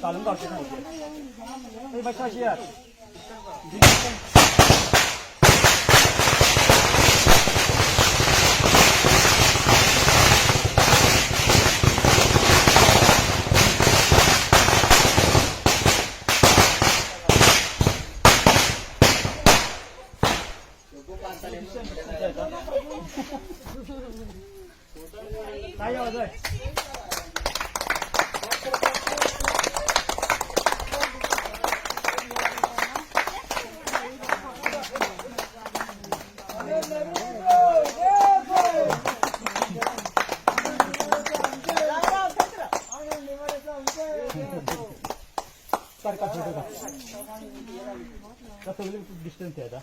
घालून गावचे ना अशी यार. काय आवाज आहे? सारखा फोटो का सगळे डिस्टन्स आहे आता.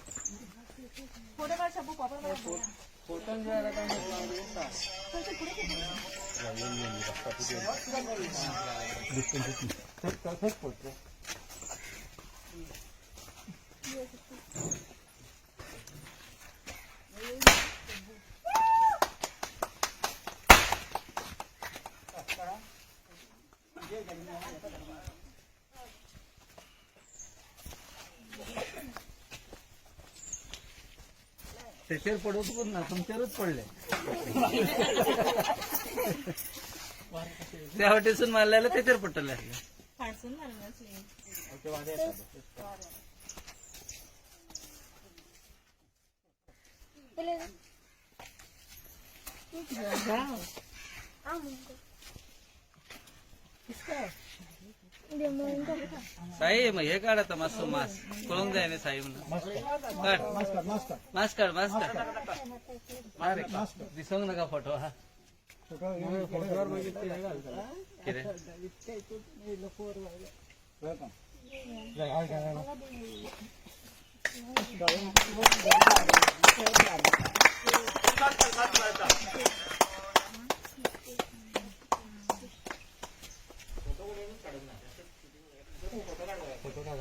त्याच्यावर पडत पण ना, तुमच्यावरच पडले. त्या वाटेसून मारल्याला त्याच्यावर पडटले. फाडसून मारणार. साई, मग हे काढ आता मस्त मास्क पळून जाय ना साई म्हणून. काढ मास्क, काढ मास्क, काढ. दिसोंग नका फोटो हा. कितें?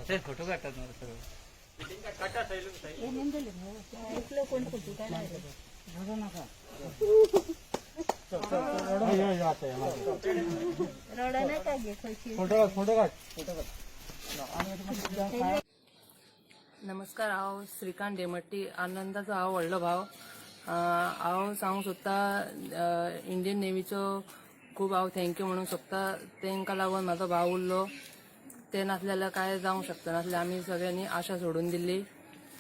ते फोटो काढतात मला सगळं. रडा नका गे खशी. फोटो फोटो काढ. नमस्कार, हांव श्रीकांत डेमट्टी, आनंदाचो हांव व्हडलो भाव. हांव सांगूंक सोदता, इंडियन नेवीचो खूब हांव thank you म्हणूंक सोदता. तांकां लागून म्हाजो भाव उरलो. ते नासले जाल्यार कांय जावंक शकता नासलें. आमी सगळ्यांनी आशा सोडून दिल्ली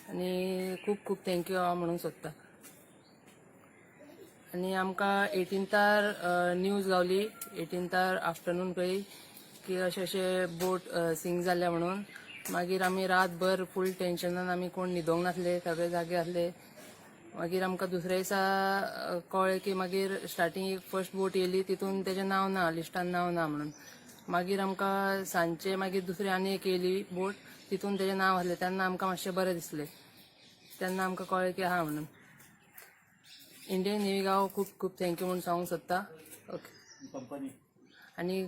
आनी खूब खूब thank you हांव म्हणूंक सोदता. आनी आमकां एटीन्तार न्यूज गावली, एटीन्तार आफ्टरनून कळ्ळी की अशें अशें बोट सिंक जाल्या म्हणून. मागीर आमी रातभर फूल टेन्शनान, आमी कोण न्हिदोंक नासले, सगळे जागे आसले. मागीर आमकां दुसऱ्या दिसा कळ्ळें की मागीर स्टार्टींग एक फर्स्ट बोट येयली, तितून तेजें नांव ना, लिस्टान नांव ना म्हणून. मागीर आमकां सांजचे मागीर दुसरी आनी एक येयली बोट, तितून तेजें नांव आसलें. तेन्ना आमकां मातशें बरें दिसलें. तेन्ना आमकां कळ्ळें की आहा म्हणून. इंडियन नेवीक हांव खूब खूब thank you म्हणून सांगूंक सोदता. ओके. कंपनी. आनी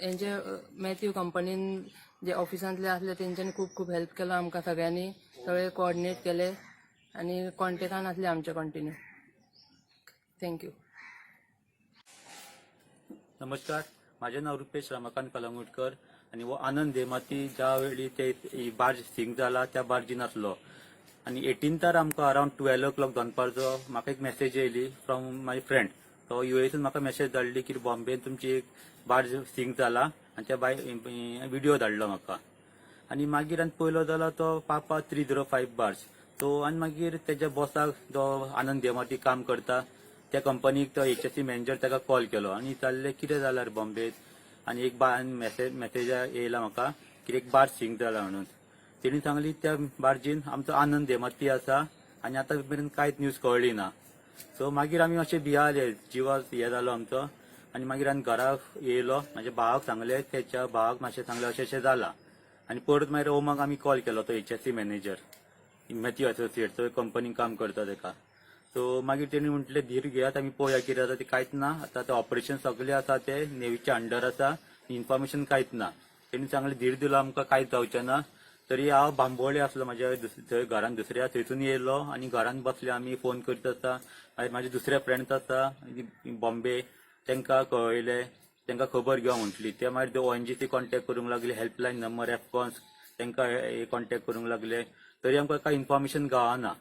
हेंचे मॅथ्यू कंपनीन जे ऑफिसांतले आसले, तेंच्यांनी खूब खूब हेल्प केलो आमकां. सगळ्यांनी सगळे कोऑर्डिनेट केले आनी कॉन्टेक्टान आसले आमचे कंटिन्यू. Thank you. नमस्कार, माझे नाव रुपेश रमाकांत कलंगूटकर आणि हो आनंद देमाती ज्या वेळी ते ही बार्ज सिंक जाला त्या बार्जीन आसलो. आनी एटीन्तार आमकां अरावंड 12 ओ क्लॉक दनपारचो म्हाका एक मेसेज येयली फ्रॉम my friend. तो युएसून म्हाका मेसेज धाडली की बॉम्बेन तुमची एक बार्ज सिंक जाला आनी त्या बाय विडियो धाडलो म्हाका. आनी मागीर आनी पयलो जालो तो पापा 305 बार्ज तो. आनी मागीर तेज्या बॉसाक, जो आनंद देमाती काम करता त्या कंपनीक, तो एचएससी मॅनेजर, ताका कॉल केलो आनी विचारलें कितें जालां रे बॉम्बेत आनी एक बार मेसेज येयला म्हाका की एक बार्ज सिंक जाला म्हणून. तेणी सांगली त्या बार्जीन आमचो आनंद देमाती आसा आनी आतां मेरेन कांयच न्यूज कळ्ळी ना. सो मागीर आमी मातशे भियाले, जिवाक हे जालो आमचो. आनी मागीर आमी घरा येयलो, म्हाज्या भावाक सांगले, तेच्या भावाक मातशें सांगलें अशें अशें जालां. आनी परत मागीर ओमाक आमी कॉल केलो, तो एचएससी मॅनेजर मॅथ्यू असोसिएट, तो कंपनीन काम करता तेका. सो मागीर तेणी म्हटलें धीर घेयात, आमी पळोवया कितें जाता तें. कांयच ना, आतां तें ऑपरेशन सगलें आसा तें नेवीच्या अंडर आसा, इन्फॉर्मेशन कांयच ना. तेणी सांगलें, धीर दिलो आमकां, कांयच जावचें ना. तरी हांव बांबोळे आसलो म्हाज्या थंय घरान दुसऱ्या थंयसून येयलो आनी घरान बसले आमी फोन करीत आसता. मागीर म्हाजे दुसरे फ्रेंड्स आसा बॉम्बे, तांकां कळयले, तांकां खबर घेवा म्हटली. ते मागीर ONGC contact करूंक लागले, हेल्पलायन नंबर एफकॉन्स तांकां कॉन्टेक्ट करूंक लागले, तरी आमकां कांय इन्फॉर्मेशन गावना.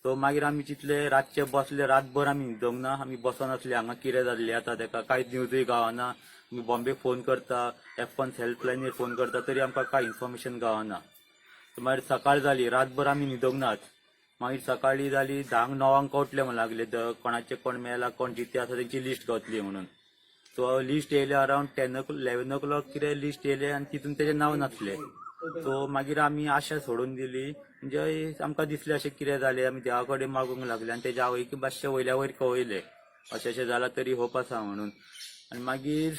सो मागीर आमी चिंतले, रातचे बसले, रातभर आमी न्हिदोंक ना, आमी बसोन आसले. हांगा कितें जाल्लें आतां ताका कांयच न्यूजूय गावना. आमी बॉम्बे फोन करता, एफकॉन्स हेल्पलायनीर फोन करता, तरी आमकां कांय इन्फॉर्मेशन गावना. मागीर सकाळ जाली, रातभर आमी न्हिदोंक नात. मागीर सकाळी जाली 10क, 9क उठले म्हण लागले, कोणाचे कोण मेला, कोण जिते आसा तेंची लिस्ट गावतली म्हणून. सो लिस्ट येयले अरावंड 10, 11 ओ क्लॉक कितें लिस्ट येयले आनी तितून तेजें नांव नासलें. सो मागीर आमी आशा सोडून दिली. म्हणजे आमकां दिसलें अशें कितें जालें, आमी देवा कडेन मागूंक लागले आनी तेज्या आवयक मातशें वयल्या वयर कळयलें, अशें अशें जालां तरी होप आसा म्हणून. आनी मागीर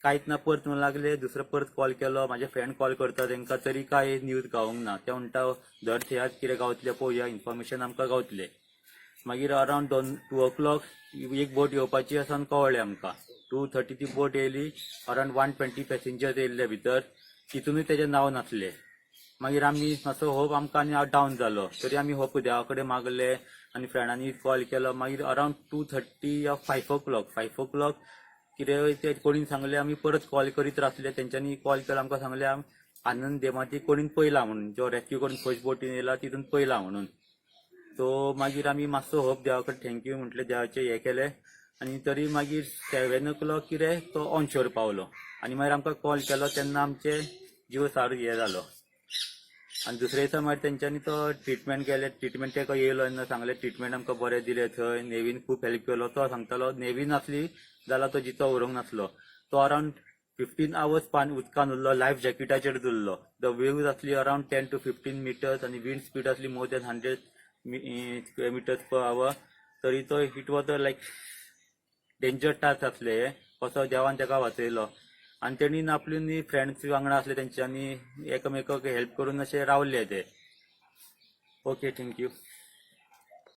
कांयच ना, परत म्हणून लागले, दुसरो परत कॉल केलो, म्हाजे फ्रेंड कॉल करता तांकां, तरी कांय न्यूज गावूंक ना. ते म्हणटा धर थेयात कितें गावतलें पळोवया, इन्फॉर्मेशन आमकां गावतलें. मागीर अरावंड 2, 2 ओ क्लॉक एक बोट येवपाची आसा आनी कळ्ळें आमकां. 2:30 ती बोट येयली. अरावंड 120 पॅसेंजर्स येयल्ले भितर, तितूनय तेजें नांव नासलें. मागीर आमी मातसो होप आमकां आनी डावन जालो, तरी आमी होप देवा कडेन मागले आनी फ्रेंडांनी कॉल केलो. मागीर अरावंड 2:30 या 5 o'clock, 5 o'clock कितें ते कोणीन सांगलें, आमी परत कॉल करीत रावले. तेंच्यांनी कॉल केलो, आमकां सांगलें आनंद देमाती कोणीन पयला म्हणून, जो रेस्क्यू करून फर्स्ट बोटीन येयला तितून पयला म्हणून. सो मागीर आमी मातसो होप देवा कडेन thank you म्हटलें, देवाचें हें केलें आनी तरी मागीर 7 ओ क्लॉक कितें तो ऑन शोर पावलो आनी मागीर आमकां कॉल केलो तेन्ना आमचे जीव सारो हें जालो. आनी दुसरे दिसा मागीर तेंच्यांनी तो ट्रिटमेंट केलें. ट्रिटमेंट ताका येयलो तेन्ना सांगलें, ट्रिटमेंट आमकां बरें दिलें थंय, नेवीन खूब हेल्प केलो. तो सांगतालो नेवी नासली जाल्यार तो जितो उरूंक नासलो. तो अरावंड 15 आवर्स पान उदकान उरलो, लायफ जॅकेटाचेर उरलो. The waves आसली around 10 to 15 meters आनी विंड स्पीड आसली more than 100 meters per hour. तरी तो it was a like danger task आसले हे, कसो देवान ताका वाचयलो. आनी तेणी आपली न्ही फ्रेंड्स वांगडा आसले तेंच्यांनी एकामेकाक हेल्प करून अशे रावले ते. Okay, thank you.